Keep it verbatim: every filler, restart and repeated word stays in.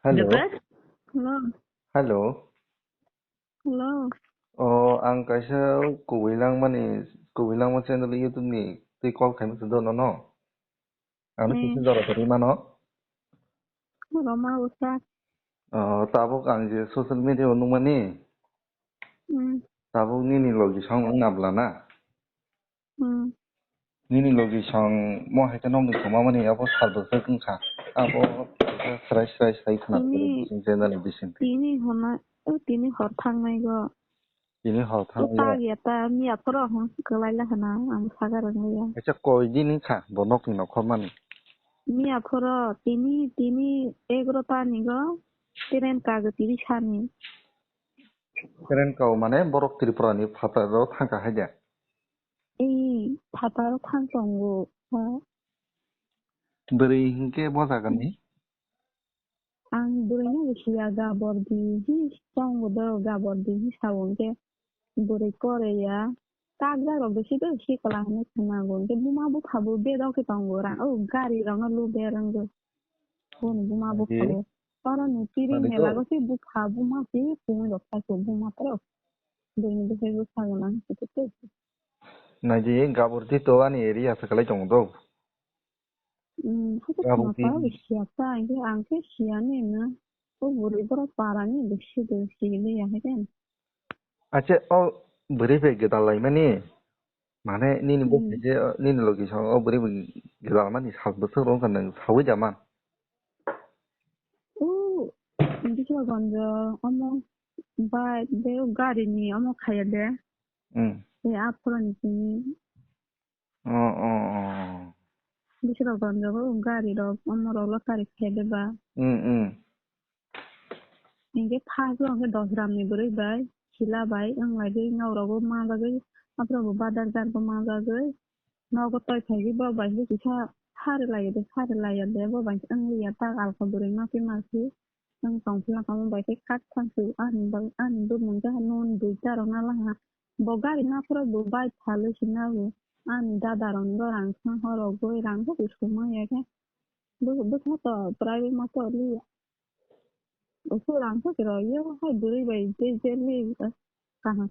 Hello. Hello. Hello. Hello. O, ang kaisa kubui langmani, kubui langma channel YouTube ni twi call khaimani se dono no. Ano Hmm. kisa jora kwrwi mano. Roma usa. O, tabuk ang je social media o nukmani. Hmm. Tabuk nini logi song wng nabla na. Hmm. Nini logi song mo hai khe nokni thumamani abo sal bwswk wngkha. Abo srai srai sai khna Tini, bising channel ni bising. Tini hwnna, o tini hor thangnai go. Tini hor O thangnai ta go. Ya ta miya phoro hwn kwlai la hwna ang saga rwngya. Acha koi din wngkha bo nokni nokhormani. Miya phoro tini, tini egaroh ta ni go train kago tiri sani. Train kao mane borok Tripura ni phataro thangkha hai de. Ei, phataro thang tongo, ha? Bwrwi hinkhe bo jaga ni? Ang bwrwi no bo siya, gabor di hi tongo do, gabor di hi sao hinkhe bwrwi kore ya. Kak jak rok do si do si kwla hinwi khwnago, hinkhe buma bupha bo bedok khe tongo, rang o gari rok no lu ber wngwi. Boni buma bupha Adi? Bo. Oro ni tiri Adi mela ko? Go se bupha buma se pungwi rok sai ko buma tro. Bini bwsai bwsa gwnang se to tei. Naidi gabur di to ani area se kalai tongo do. Hmm, hwnkhe Gabur tongma di. Paro bo siya ta, hwnkhe ang khe siya ni na. O bwrwi borok para ni bo si do si liya hai khe. Ache o bwrwi bai gwdal laimani, mane nini Hmm. Bwsai je, nini logi song o bwrwi bai gwdal mani sal bwswk rwngkha nwng sawi da man. O Bishopganjo omo bai de o gari ni omo khaya de. Hmm. E aphuru ni simi. Oh, oh, oh. Bishopganjo o gari rok omo rok lottery khaya de ba. Hmm, hmm. Hinkhe first o hinkhe Dosram ni bwrwi bai, Sila bai, wng lai de, nok rogo manjagwi, aphuru bo badar jar bo manjagwi, nogo toi phaigwi bo bai khe kisa sari laiya de, sari laiya de, bo bai khe wng liya tak alka bwrwi masi masi, wng tong phila tongma bai khe kak thang su, ani bai, ani bumung khe ha non duita rok na laha, bo gari naphuru bo bai phalwi sina bo, ani dada rok ni rang thang horo goi rang bo suma ya khe, bo, bo khe to private ma to liya. Ukur ang khe kiro, yo hai bwrwi bai tei jelwi, eh, kaham.